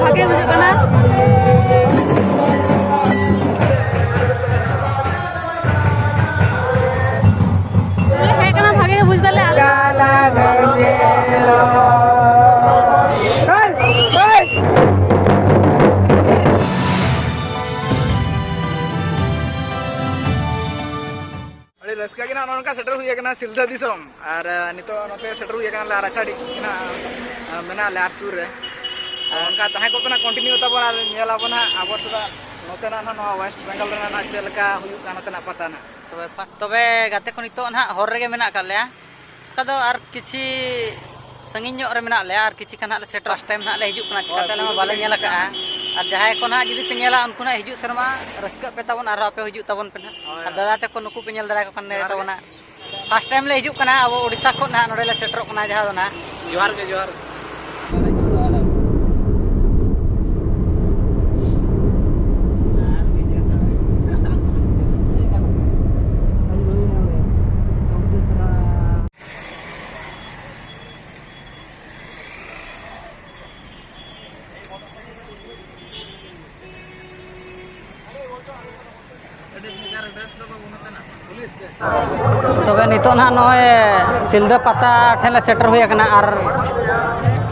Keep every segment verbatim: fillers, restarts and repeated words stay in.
ᱵᱷᱟᱜᱮ ᱵᱩᱡᱷᱟᱹᱜ ᱠᱟᱱᱟ᱾ ᱵᱚᱞᱮ ᱦᱮᱡ ᱠᱟᱱᱟ, ᱵᱷᱟᱜᱮ ᱜᱮ ᱵᱩᱡᱽ ᱫᱟᱞᱮ᱾ ᱟᱹᱰᱤ ᱨᱟᱹᱥᱠᱟᱹ ᱜᱮ ᱱᱟᱜ ᱱᱚᱜᱼᱚ ᱱᱚᱝᱠᱟ ᱥᱮᱴᱮᱨ ᱦᱩᱭ ᱟᱠᱟᱱᱟ ᱥᱤᱞᱫᱟᱹ ᱫᱤᱥᱚᱢ᱾ ᱟᱨ, ᱟᱨ ᱱᱤᱛᱚᱜ ᱱᱚᱛᱮ ᱥᱮᱴᱮᱨ ᱦᱩᱭ ᱟᱠᱟᱱᱟ ᱞᱟᱨᱟᱪᱷᱟᱲᱤ ᱱᱟᱜ, ᱟᱨ ᱢᱮᱱᱟᱜ ᱞᱮ ᱟᱨ ᱥᱩᱨ ᱨᱮ᱾ ᱟᱨ ᱚᱱᱠᱟ ᱛᱟᱦᱮᱸ ᱠᱚᱜ ᱯᱮ ᱱᱟᱜ, continue ᱛᱟᱵᱚᱱ ᱟᱨ ᱧᱮᱞ ᱟᱵᱚᱱ ᱦᱟᱸᱜ ᱟᱵᱚ ᱥᱮᱫᱟᱜ ᱱᱚᱛᱮᱱᱟᱜ ᱱᱟᱜ ᱱᱚᱣᱟ West Bengal ᱨᱮᱱᱟᱜ ᱱᱟᱜ ᱪᱮᱫ ᱞᱮᱠᱟ ᱦᱩᱭᱩᱜ ᱠᱟᱱᱟ ᱱᱚᱛᱮᱱᱟᱜ ᱯᱟᱛᱟ ᱱᱟᱜ᱾ ᱛᱚᱵᱮ ᱯᱷᱟ-, ᱛᱚᱵᱮ ᱜᱟᱛᱮ ᱠᱚ ᱱᱤᱛᱚᱜ ᱱᱟᱦᱟᱜ ᱦᱚᱨ ᱨᱮᱜᱮ ᱢᱮᱱᱟᱜ ᱟᱠᱟᱫ ᱞᱮᱭᱟ᱾ ᱚᱱᱠᱟ ᱫᱚ ᱟᱨ ᱠᱤᱪᱷᱤ ᱥᱟᱺᱜᱤᱧ ᱧᱚᱜ ᱨᱮ ᱢᱮᱱᱟᱜ ᱞᱮᱭᱟ, ᱟᱨ ᱠᱤᱪᱷᱤ ᱠᱷᱟᱱ ᱦᱟᱸᱜ ᱞᱮ ᱥᱮᱴᱮᱨ, first time ᱱᱟᱦᱟᱜ ᱞᱮ ᱦᱤᱡᱩᱜ ᱠᱟᱱᱟ, ᱪᱤᱠᱟᱹᱛᱮ ᱟᱞᱮ ᱢᱟ ᱵᱟᱞᱮ ᱧᱮᱞ ᱟᱠᱟᱫᱼᱟ᱾ ᱟᱨ ᱡᱟᱦᱟᱸᱭ ᱠᱚ ᱱᱟᱦᱟᱜ ᱡᱩᱫᱤ ᱯᱮ ᱧᱮᱞᱟ, ᱩᱱᱠᱩ ᱱᱟᱦᱟᱜ ᱦᱤᱡᱩᱜ ᱥᱮᱨᱢᱟ ᱨᱟᱹᱥᱠᱟᱹᱜ ᱯᱮ ᱛᱟᱵᱚᱱ, ᱟᱨᱦᱚᱸ ᱟᱯᱮ ᱦᱤᱡᱩᱜ ᱛᱟᱵᱚᱱ ᱯᱮ ᱱᱟᱦᱟᱜ᱾ ᱦᱳᱭ, ᱟᱨ ᱦᱳᱭ᱾ ᱫᱟᱫᱟ ᱛᱟᱠᱚ ᱱᱩᱠᱩ ᱯᱮ ᱧᱮᱞ ᱫᱟᱲᱮᱭᱟᱠᱚ ᱠᱟᱱ ᱜᱮ ᱛᱟᱵᱚᱱᱟ᱾ First time ᱞᱮ ᱦᱤᱡᱩᱜ ᱠᱟᱱᱟ ᱟᱵᱚ ᱳᱰᱤᱥᱟ ᱠᱷᱚᱱ ᱱᱟᱦᱟᱜ, ᱱᱚᱰᱮ ᱞᱮ ᱥᱮᱴᱮᱨᱚᱜ ᱠᱟᱱᱟ ᱡᱟᱦᱟᱸ ᱫᱚ ᱱᱟᱦᱟᱜ᱾ ᱡᱚᱦᱟᱨ ᱜᱮ, ᱡᱚᱦᱟᱨ᱾ ᱛᱚᱵᱮ ᱱᱤᱛᱚᱜ ᱱᱟᱦᱟᱜ ᱱᱚᱜᱼᱚᱭ ᱥᱤᱞᱫᱟᱹ ᱯᱟᱛᱟ ᱴᱷᱮᱱ ᱞᱮ ᱥᱮᱴᱮᱨ ᱦᱩᱭ ᱟᱠᱟᱱᱟ, ᱟᱨ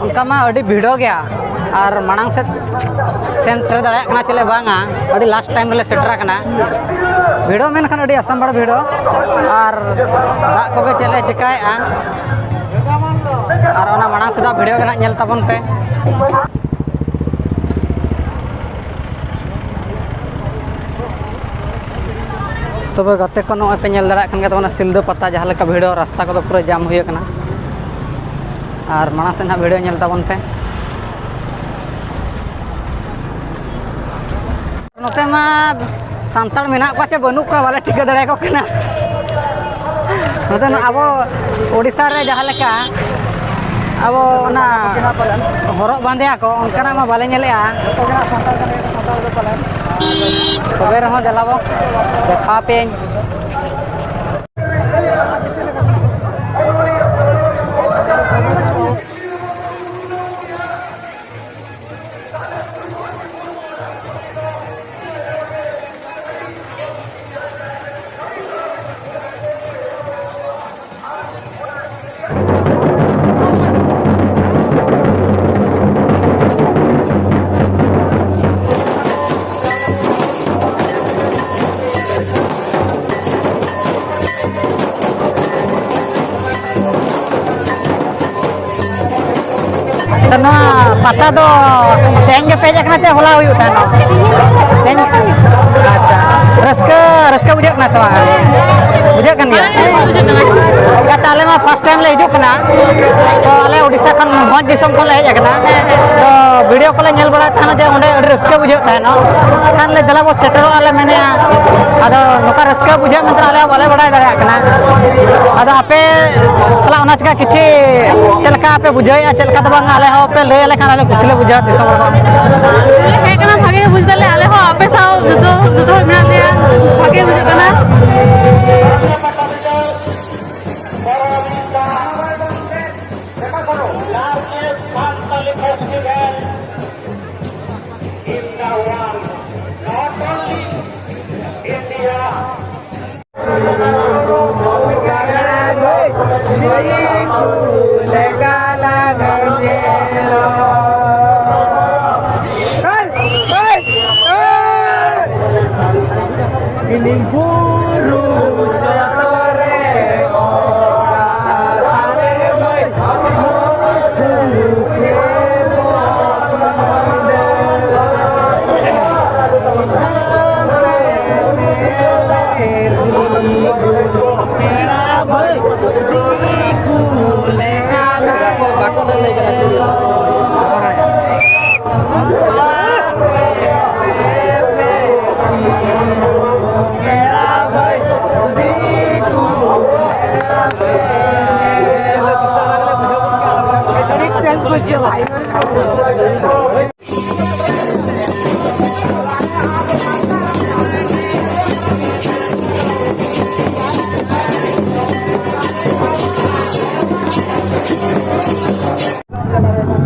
ᱚᱱᱠᱟ ᱢᱟ ᱟᱹᱰᱤ ᱵᱷᱤᱲᱚ ᱜᱮᱭᱟ, ᱟᱨ ᱢᱟᱲᱟᱝ ᱥᱮᱫ ᱥᱮᱱ ᱥᱮᱴᱮᱨ ᱫᱟᱲᱮᱭᱟᱜ ᱠᱟᱱᱟ ᱪᱮᱞᱮ ᱵᱟᱝᱟ, ᱟᱹᱰᱤ last time ᱨᱮᱞᱮ ᱥᱮᱴᱮᱨ ᱟᱠᱟᱱᱟ᱾ ᱵᱷᱤᱲᱚ ᱢᱮᱱᱠᱷᱟᱱ ᱟᱹᱰᱤ ᱟᱥᱟᱢ ᱵᱷᱟᱲ ᱵᱷᱤᱲᱚ, ᱟᱨ ᱫᱟᱜ ᱠᱚᱜᱮ ᱪᱮᱫ ᱞᱮ ᱪᱤᱠᱟᱹᱭᱮᱫᱼᱟ, ᱟᱨ ᱚᱱᱟ ᱢᱟᱲᱟᱝ ᱥᱮᱫᱟᱜ ᱵᱷᱤᱰᱤᱭᱳ ᱜᱮ ᱱᱟᱦᱟᱜ ᱧᱮᱞ ᱛᱟᱵᱚᱱ ᱯᱮ᱾ ᱛᱚᱵᱮ ᱜᱟᱛᱮ ᱠᱚ, ᱱᱚᱜᱼᱚᱭ ᱯᱮ ᱧᱮᱞ ᱫᱟᱲᱮᱭᱟᱜ ᱠᱟᱱ ᱜᱮᱭᱟ ᱛᱟᱵᱚᱱᱟ ᱥᱤᱞᱫᱟᱹ ᱯᱟᱛᱟ ᱡᱟᱦᱟᱸ ᱞᱮᱠᱟ ᱵᱷᱤᱲ, ᱨᱟᱥᱛᱟ ᱠᱚᱫᱚ ᱯᱩᱨᱟᱹ ᱡᱟᱢ ᱦᱩᱭ ᱟᱠᱟᱱᱟ᱾ ᱟᱨ ᱢᱟᱲᱟᱝ ᱥᱮᱫ ᱱᱟᱦᱟᱜ ᱵᱷᱤᱰᱤᱭᱳ ᱧᱮᱞ ᱛᱟᱵᱚᱱ ᱯᱮ᱾ ᱱᱚᱛᱮ ᱢᱟ ᱥᱟᱱᱛᱟᱲ ᱢᱮᱱᱟᱜ ᱠᱚᱣᱟ ᱪᱮ ᱵᱟᱹᱱᱩᱜ ᱠᱚᱣᱟ, ᱵᱟᱞᱮ ᱴᱷᱤᱠᱟᱹ ᱫᱟᱲᱮᱭᱟᱠᱚ ᱠᱟᱱᱟ᱾ ᱱᱚᱛᱮ ᱱᱟ-, ᱟᱵᱚ ᱳᱰᱤᱥᱟ ᱨᱮ ᱡᱟᱦᱟᱸ ᱞᱮᱠᱟ ᱟᱵᱚ ᱚᱱᱟ ᱦᱚᱨᱚᱜ ᱵᱟᱸᱫᱮᱭᱟᱠᱚ, ᱚᱱᱠᱟᱱᱟᱜ ᱢᱟ ᱵᱟᱞᱮ ᱧᱮᱞᱮᱜᱼᱟ᱾ ᱡᱚᱛᱚ ᱜᱮ ᱱᱟᱜ ᱥᱟᱱᱛᱟᱲ ᱠᱟᱱ ᱜᱮᱭᱟ ᱠᱚ, ᱥᱟᱱᱛᱟᱲ ᱫᱚ ᱯᱟᱞᱮᱱ᱾ ᱛᱚᱵᱮ ᱨᱮᱦᱚᱸ ᱫᱮᱞᱟ ᱵᱚ ᱫᱮᱠᱷᱟᱣ ᱯᱮᱭᱟᱹᱧ᱾ ᱯᱟᱛᱟ ᱫᱚ ᱛᱮᱦᱮᱧ ᱜᱮ ᱯᱮ ᱦᱮᱡ ᱟᱠᱟᱱᱟ ᱪᱮ ᱦᱚᱞᱟ ᱦᱩᱭᱩᱜ ᱛᱟᱦᱮᱱᱟ? ᱛᱮᱦᱮᱧ᱾ ᱟᱪᱪᱷᱟ, ᱨᱟᱹᱥᱠᱟᱹ, ᱨᱟᱹᱥᱠᱟᱹ ᱵᱩᱡᱷᱟᱹᱜ ᱠᱟᱱᱟ ᱥᱮ ᱵᱟᱝ? ᱵᱩᱡᱷᱟᱹᱜ ᱠᱟᱱ ᱜᱮᱭᱟ᱾ ᱜᱟᱛᱮ, ᱟᱞᱮ ᱢᱟ first time ᱞᱮ ᱦᱤᱡᱩᱜ ᱠᱟᱱᱟ, ᱛᱚ ᱟᱞᱮ ᱳᱰᱤᱥᱟ ᱠᱷᱚᱱ, ᱵᱷᱚᱸᱡᱽ ᱫᱤᱥᱚᱢ ᱠᱷᱚᱱ ᱞᱮ ᱦᱮᱡ ᱟᱠᱟᱱᱟ᱾ ᱛᱚ video ᱠᱚᱞᱮ ᱧᱮᱞ ᱵᱟᱲᱟᱭᱮᱫ ᱛᱟᱦᱮᱱᱟ ᱡᱮ ᱚᱸᱰᱮ ᱟᱹᱰᱤ ᱨᱟᱹᱥᱠᱟᱹ ᱵᱩᱡᱷᱟᱹᱜ ᱛᱟᱦᱮᱱᱟ᱾ ᱠᱷᱟᱱ ᱞᱮ ᱫᱮᱞᱟ ᱵᱚ ᱥᱮᱴᱮᱨᱚᱜᱼᱟ ᱞᱮ ᱢᱮᱱᱮᱫᱼᱟ᱾ ᱟᱫᱚ ᱱᱚᱝᱠᱟ ᱨᱟᱹᱥᱠᱟᱹ ᱵᱩᱡᱷᱟᱹᱜ ᱢᱮᱱᱛᱮ ᱟᱞᱮ ᱦᱚᱸ ᱵᱟᱞᱮ ᱵᱟᱲᱟᱭ ᱫᱟᱲᱮᱭᱟᱜ ᱠᱟᱱᱟ᱾ ᱟᱫᱚ ᱟᱯᱮ ᱥᱟᱞᱟᱜ ᱚᱱᱟ ᱪᱤᱠᱟ ᱠᱤᱪᱷᱤ ᱪᱮᱫ ᱞᱮᱠᱟ ᱯᱮ ᱵᱩᱡᱷᱟᱹᱣᱮᱫᱼᱟ, ᱪᱮᱫ ᱞᱮᱠᱟ ᱫᱚ ᱵᱟᱝ, ᱟᱞᱮ ᱦᱚᱸ ᱯᱮ ᱞᱟᱹᱭ ᱟᱞᱮ ᱠᱷᱟᱱ ᱟᱞᱮ ᱠᱩᱥᱤ ᱞᱮ ᱵᱩᱡᱷᱟᱹᱣᱟ ᱫᱤᱥᱚᱢ ᱦᱚᱲ ᱠᱚ᱾ ᱦᱮᱡ ᱠᱟᱱᱟ, ᱵᱷᱟᱜᱮ ᱜᱮ ᱵᱩᱡᱽ ᱫᱟᱞᱮ, ᱟᱞᱮ ᱦᱚᱸ ᱟᱯᱮ ᱥᱟᱶ ᱡᱚᱛᱚ, ᱡᱚᱛᱚ ᱦᱚᱲ ᱢᱮᱱᱟᱜ ᱞᱮᱭᱟ, ᱵᱷᱟᱜᱮ ᱵᱩᱡᱷᱟᱹᱜ ᱠᱟᱱᱟ᱾ Largest Santali festival in the world, not only India.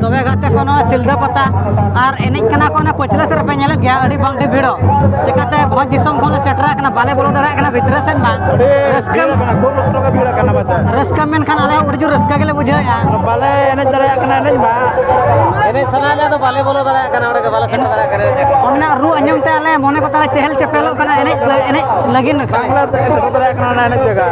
ᱛᱚᱵᱮ ᱜᱟᱛᱮ ᱠᱚ, ᱱᱚᱣᱟ ᱥᱤᱞᱫᱟᱹ ᱯᱟᱛᱟ ᱟᱨ ᱮᱱᱮᱡ ᱠᱟᱱᱟ ᱠᱚ, ᱚᱱᱟ ᱯᱟᱹᱪᱷᱞᱟᱹ ᱥᱮᱫ ᱨᱮᱯᱮ ᱧᱮᱞᱮᱫ ᱜᱮᱭᱟ, ᱟᱹᱰᱤ ᱵᱟᱝ ᱟᱹᱰᱤ ᱵᱷᱤᱲᱚᱜ᱾ ᱪᱤᱠᱟᱹᱛᱮ ᱵᱷᱚᱸᱡᱽ ᱫᱤᱥᱚᱢ ᱠᱷᱚᱱ ᱞᱮ ᱥᱮᱴᱮᱨ ᱟᱠᱟᱱᱟ, ᱵᱟᱞᱮ ᱵᱚᱞᱚ ᱫᱟᱲᱮᱭᱟᱜ ᱠᱟᱱᱟ ᱵᱷᱤᱛᱨᱤ ᱥᱮᱫ ᱢᱟ᱾ ᱟᱹᱰᱤ ᱨᱟᱹᱥᱠᱟᱹ ᱵᱷᱤᱲ ᱟᱠᱟᱱᱟ, ᱠᱷᱩᱵ ᱞᱚᱠᱴᱚ ᱜᱮ ᱵᱷᱤᱲ ᱟᱠᱟᱱᱟ ᱵᱟᱡᱟᱨ᱾ ᱨᱟᱹᱥᱠᱟᱹ ᱢᱮᱱᱠᱷᱟᱱ ᱟᱞᱮ ᱦᱚᱸ ᱟᱹᱰᱤ ᱡᱳᱨ ᱨᱟᱹᱥᱠᱟᱹ ᱜᱮᱞᱮ ᱵᱩᱡᱷᱟᱹᱣᱮᱫᱼᱟ᱾ ᱵᱟᱞᱮ ᱮᱱᱮᱡ ᱫᱟᱲᱮᱭᱟᱜ ᱠᱟᱱᱟ ᱮᱱᱮᱡ ᱢᱟ᱾ ᱮᱱᱮᱡ ᱥᱟᱱᱟᱭᱮᱫ ᱞᱮᱭᱟ, ᱟᱫᱚ ᱵᱟᱞᱮ ᱵᱚᱞᱚ ᱫᱟᱲᱮᱭᱟᱜ ᱠᱟᱱᱟ, ᱚᱸᱰᱮ ᱜᱮ ᱵᱟᱞᱮ ᱥᱮᱴᱮᱨ ᱫᱟᱲᱮᱭᱟᱜ ᱠᱟᱱᱟ ᱮᱱᱮᱡ ᱡᱟᱭᱜᱟ᱾ ᱚᱸᱰᱮᱱᱟᱜ ᱨᱩ ᱟᱸᱡᱚᱢ ᱛᱮ ᱟᱞᱮ ᱢᱚᱱᱮ ᱠᱚ ᱛᱟᱞᱮ ᱪᱮᱦᱮᱞ ᱪᱮᱯᱮᱞᱚᱜ ᱠᱟᱱᱟ, ᱮᱱᱮᱡ, ᱮᱱᱮᱡ ᱞᱟᱹᱜᱤᱫ ᱱᱟᱠᱷᱟᱡ᱾ ᱵᱟᱝᱞᱟ ᱛᱮ ᱥᱮᱴᱮᱨ ᱫᱟᱲᱮᱭᱟᱜ ᱠᱟᱱᱟ ᱚᱱᱟ ᱮᱱᱮᱡ ᱡᱟᱭᱜᱟ᱾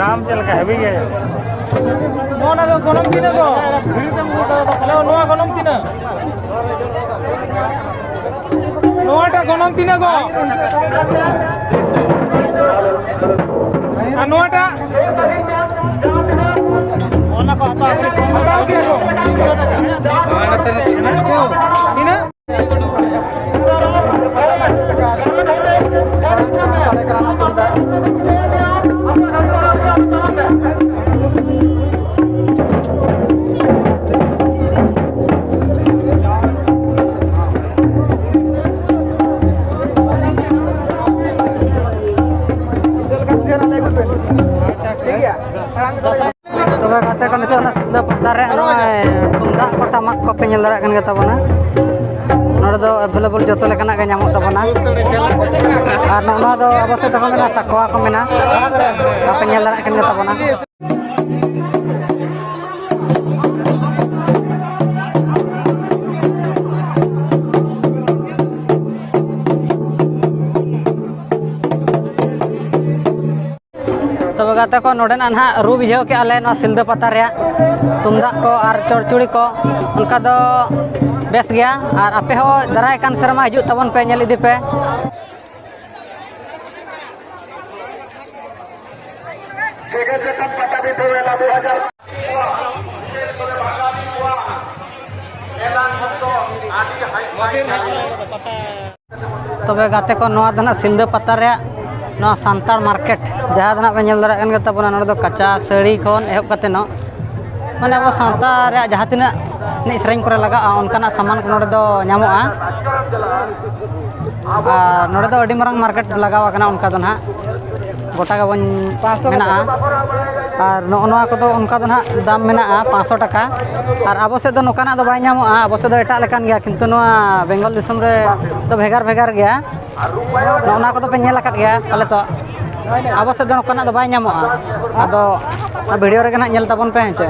ᱫᱟᱢ ᱪᱮᱫ ᱞᱮᱠᱟ? ᱦᱮᱵᱤ ᱜᱮ᱾ ᱱᱚᱣᱟ ᱫᱚ ᱜᱚᱱᱚᱝ ᱛᱤᱱᱟᱹᱜ ᱜᱚ? ᱦᱮᱞᱳ, ᱱᱚᱣᱟ ᱜᱚᱱᱚᱝ ᱛᱤᱱᱟᱹᱜ? ᱱᱚᱣᱟᱴᱟᱜ ᱜᱚᱱᱚᱝ ᱛᱤᱱᱟᱹᱜ ᱜᱚ? ᱟᱨ ᱱᱚᱣᱟᱴᱟᱜ? ᱚᱱᱟ ᱠᱚ ᱦᱟᱛᱟᱣ ᱠᱟᱛᱮ ᱦᱟᱛᱟᱣ ᱜᱮᱭᱟ ᱠᱚ᱾ ᱛᱤᱱᱟᱹᱜ? ᱛᱚᱵᱮ ᱜᱟᱛᱮ ᱠᱚ, ᱱᱤᱛᱚᱜ ᱚᱱᱟ ᱥᱤᱞᱫᱟᱹ ᱯᱟᱛᱟ ᱨᱮ ᱱᱚᱜᱼᱚᱭ ᱛᱩᱢᱫᱟᱜ ᱠᱚ ᱴᱟᱢᱟᱠ ᱠᱚᱯᱮ ᱧᱮᱞ ᱫᱟᱲᱮᱭᱟᱜ ᱠᱟᱱ ᱜᱮ ᱛᱟᱵᱚᱱᱟ᱾ ᱱᱚᱰᱮ ᱫᱚ ᱮᱵᱮᱞᱮᱵᱚᱞ ᱡᱚᱛᱚ ᱞᱮᱠᱟᱱᱟᱜ ᱜᱮ ᱧᱟᱢᱚᱜ ᱛᱟᱵᱚᱱᱟ᱾ ᱟᱨ ᱱᱚᱜᱼᱚ ᱱᱚᱣᱟ ᱫᱚ ᱟᱵᱚ ᱥᱮᱫ ᱫᱚᱠᱚ ᱢᱮᱱᱟ ᱥᱟᱠᱣᱟ ᱠᱚ ᱢᱮᱱᱟ, ᱟᱯᱮ ᱧᱮᱞ ᱫᱟᱲᱮᱭᱟᱜ ᱠᱟᱱ ᱜᱮ ᱛᱟᱵᱚᱱᱟ᱾ ᱛᱚᱵᱮ ᱜᱟᱛᱮ ᱠᱚ, ᱱᱚᱰᱮᱱᱟᱜ ᱱᱟᱦᱟᱜ ᱨᱩ ᱵᱩᱡᱷᱟᱹᱣ ᱠᱮᱜᱼᱟ ᱞᱮ ᱱᱚᱣᱟ ᱥᱤᱞᱫᱟᱹ ᱯᱟᱛᱟ ᱨᱮᱭᱟᱜ ᱛᱩᱢᱫᱟᱜ ᱠᱚ ᱟᱨ ᱪᱚᱲᱪᱩᱲᱤ ᱠᱚ᱾ ᱚᱱᱠᱟ ᱫᱚ ᱵᱮᱥ ᱜᱮᱭᱟ᱾ ᱟᱨ ᱟᱯᱮ ᱦᱚᱸ ᱫᱟᱨᱟᱭ ᱠᱟᱱ ᱥᱮᱨᱢᱟ ᱦᱤᱡᱩᱜ ᱛᱟᱵᱚᱱ ᱯᱮ, ᱧᱮᱞ ᱤᱫᱤ ᱯᱮ᱾ ᱡᱮᱜᱮᱛ ᱡᱟᱠᱟᱛ ᱯᱟᱴᱟᱵᱤᱸᱫᱷᱟᱹ ᱢᱮᱞᱟ ᱫᱩ ᱦᱟᱡᱟᱨ᱾ ᱛᱚᱵᱮ ᱜᱟᱛᱮ ᱠᱚ, ᱱᱚᱣᱟ ᱫᱚ ᱱᱟᱜ ᱥᱤᱞᱫᱟᱹ ᱯᱟᱛᱟ ᱨᱮᱭᱟᱜ ᱱᱚᱣᱟ ᱥᱟᱱᱛᱟᱲ ᱢᱟᱨᱠᱮᱴ, ᱡᱟᱦᱟᱸ ᱫᱚ ᱱᱟᱜ ᱯᱮ ᱧᱮᱞ ᱫᱟᱲᱮᱭᱟᱜ ᱠᱟᱱ ᱜᱮ ᱛᱟᱵᱚᱱᱟ᱾ ᱱᱚᱰᱮ ᱫᱚ ᱠᱟᱸᱪᱟ ᱥᱟᱹᱲᱤ ᱠᱷᱚᱱ ᱮᱦᱚᱵ ᱠᱟᱛᱮ ᱱᱚᱜ ᱢᱟᱱᱮ ᱟᱵᱚ ᱥᱟᱶᱛᱟ ᱨᱮᱭᱟᱜ ᱡᱟᱦᱟᱸ ᱛᱤᱱᱟᱹᱜ ᱮᱱᱮᱡ ᱥᱮᱨᱮᱧ ᱠᱚᱨᱮ ᱞᱟᱜᱟᱜᱼᱟ, ᱚᱱᱠᱟᱱᱟᱜ ᱥᱟᱢᱟᱱ ᱠᱚ ᱱᱚᱰᱮ ᱫᱚ ᱧᱟᱢᱚᱜᱼᱟ᱾ ᱟᱨ ᱱᱚᱰᱮ ᱫᱚ ᱟᱹᱰᱤ ᱢᱟᱨᱟᱝ ᱢᱟᱨᱠᱮᱴ ᱞᱟᱜᱟᱣ ᱟᱠᱟᱱᱟ, ᱚᱱᱠᱟ ᱫᱚ ᱱᱟᱦᱟᱜ ᱜᱚᱴᱟ ᱜᱮᱵᱚᱱ ᱯᱟᱸᱪᱥᱚ ᱢᱮᱱᱟᱜᱼᱟ᱾ ᱟᱨ ᱱᱚᱜᱼᱚ ᱱᱚᱣᱟ ᱠᱚᱫᱚ ᱚᱱᱠᱟ ᱫᱚ ᱱᱟᱦᱟᱜ ᱫᱟᱢ ᱢᱮᱱᱟᱜᱼᱟ ᱯᱟᱸᱪᱥᱚ ᱴᱟᱠᱟ᱾ ᱟᱨ ᱟᱵᱚ ᱥᱮᱫ ᱫᱚ ᱱᱚᱝᱠᱟᱱᱟᱜ ᱫᱚ ᱵᱟᱭ ᱧᱟᱢᱚᱜᱼᱟ, ᱟᱵᱚ ᱥᱮᱫ ᱫᱚ ᱮᱴᱟᱜ ᱞᱮᱠᱟᱱ ᱜᱮᱭᱟ, ᱠᱤᱱᱛᱩ ᱱᱚᱣᱟ ᱵᱮᱝᱜᱚᱞ ᱫᱤᱥᱚᱢ ᱨᱮ ᱫᱚ ᱵᱷᱮᱜᱟᱨ ᱵᱷᱮᱜᱟᱨ ᱜᱮᱭᱟ᱾ ᱱᱚᱜᱼᱚ ᱱᱚᱣᱟ ᱠᱚᱫᱚ ᱯᱮ ᱧᱮᱞ ᱟᱠᱟᱫ ᱜᱮᱭᱟ ᱯᱟᱞᱮ ᱛᱚ᱾ ᱟᱵᱚ ᱥᱮᱫ ᱫᱚ ᱱᱚᱝᱠᱟᱱᱟᱜ ᱫᱚ ᱵᱟᱭ ᱧᱟᱢᱚᱜᱼᱟ᱾ ᱟᱫᱚ ᱚᱱᱟ ᱵᱷᱤᱰᱤᱭᱳ ᱨᱮᱜᱮ ᱱᱟᱦᱟᱜ ᱧᱮᱞ ᱛᱟᱵᱚᱱ ᱯᱮ, ᱦᱮᱸ ᱪᱮ᱾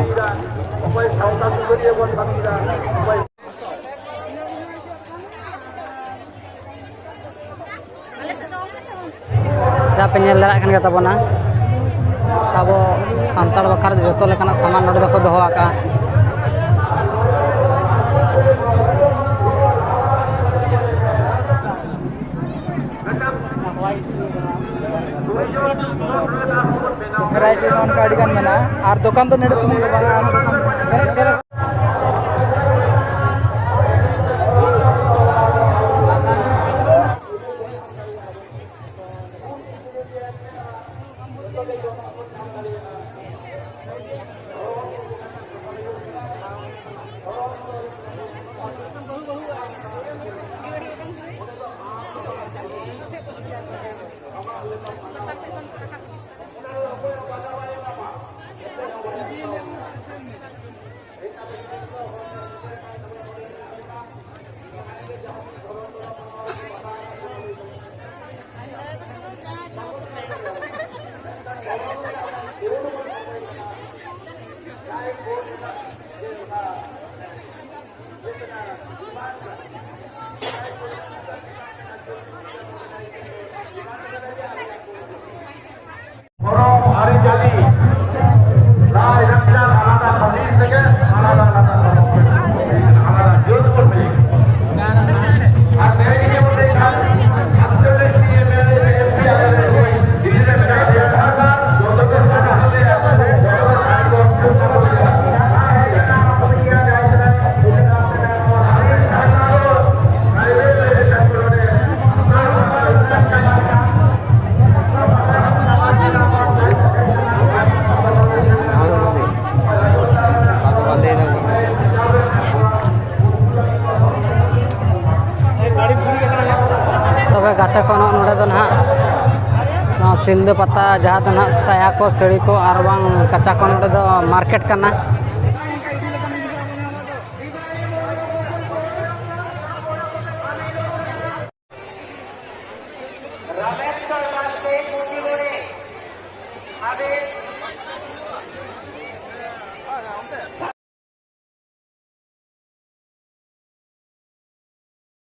ᱡᱟᱦᱟᱸ ᱯᱮ ᱧᱮᱞ ᱫᱟᱲᱮᱭᱟᱜ ᱠᱟᱱ ᱜᱮ ᱛᱟᱵᱚᱱᱟ, ᱟᱵᱚ ᱥᱟᱱᱛᱟᱲ ᱵᱟᱠᱷᱨᱟ ᱫᱚ ᱡᱚᱛᱚ ᱞᱮᱠᱟᱱᱟᱜ ᱥᱟᱢᱟᱱ ᱱᱚᱰᱮ ᱫᱚᱠᱚ ᱫᱚᱦᱚ ᱟᱠᱟᱫᱼᱟ᱾ ᱵᱷᱮᱨᱟᱭᱴᱤ ᱱᱚᱜᱼᱚ ᱱᱚᱝᱠᱟ ᱟᱹᱰᱤ ᱜᱟᱱ ᱢᱮᱱᱟᱜᱼᱟ᱾ ᱟᱨ ᱫᱚᱠᱟᱱ ᱫᱚ ᱱᱚᱰᱮ ᱥᱩᱢᱩᱝ ᱫᱚ ᱵᱟᱝ, ᱟᱨᱦᱚᱸ ᱫᱚᱠᱟᱱ ᱯᱮᱨᱮᱡ ᱯᱮᱨᱮᱡ᱾ ᱯᱚᱨᱚᱵᱽ ᱟᱹᱨᱤᱪᱟᱹᱞᱤ, ᱞᱟᱭᱼᱞᱟᱠᱪᱟᱨ ᱟᱞᱟᱫᱟ ᱯᱟᱹᱦᱤᱞ ᱛᱮᱜᱮ ᱟᱞᱟᱫᱟ ᱟᱞᱟᱫᱟ ᱯᱚᱨᱚᱵᱽ ᱠᱚ ᱦᱩᱭ ᱠᱟᱱᱟ, ᱟᱞᱟᱫᱟ ᱡᱟᱹᱛ ᱠᱚ ᱦᱩᱭ ᱠᱟᱱᱟ᱾ ᱟᱨ ᱛᱮᱦᱮᱧ ᱡᱮᱢᱚᱱ ᱞᱟᱹᱭ ᱠᱷᱟᱱ ᱟᱴᱪᱚᱞᱞᱤᱥ T M L A M P ᱟᱞᱮ ᱨᱮᱱ ᱦᱩᱭ ᱫᱤᱞᱞᱤ ᱨᱮ ᱢᱮᱱᱟᱜ ᱞᱮᱭᱟ, ᱟᱨ ᱡᱚᱛᱚ ᱜᱮ ᱥᱟᱱᱟᱢ ᱞᱮᱭᱟ, ᱡᱚᱛᱚ ᱜᱮ ᱥᱟᱱᱟᱢ ᱠᱚ ᱛᱚᱵᱮ ᱜᱟᱛᱮ ᱠᱚ, ᱱᱚᱜᱼᱚ ᱱᱚᱰᱮ ᱫᱚ ᱱᱟᱦᱟᱜ ᱱᱚᱣᱟ ᱥᱤᱞᱫᱟᱹ ᱯᱟᱛᱟ, ᱡᱟᱦᱟᱸ ᱫᱚ ᱱᱟᱦᱟᱜ ᱥᱟᱭᱟ ᱠᱚ, ᱥᱟᱹᱲᱤ ᱠᱚ ᱟᱨ ᱵᱟᱝ ᱠᱟᱪᱟ ᱠᱚ, ᱱᱚᱰᱮ ᱫᱚ ᱢᱟᱨᱠᱮᱴ ᱠᱟᱱᱟ᱾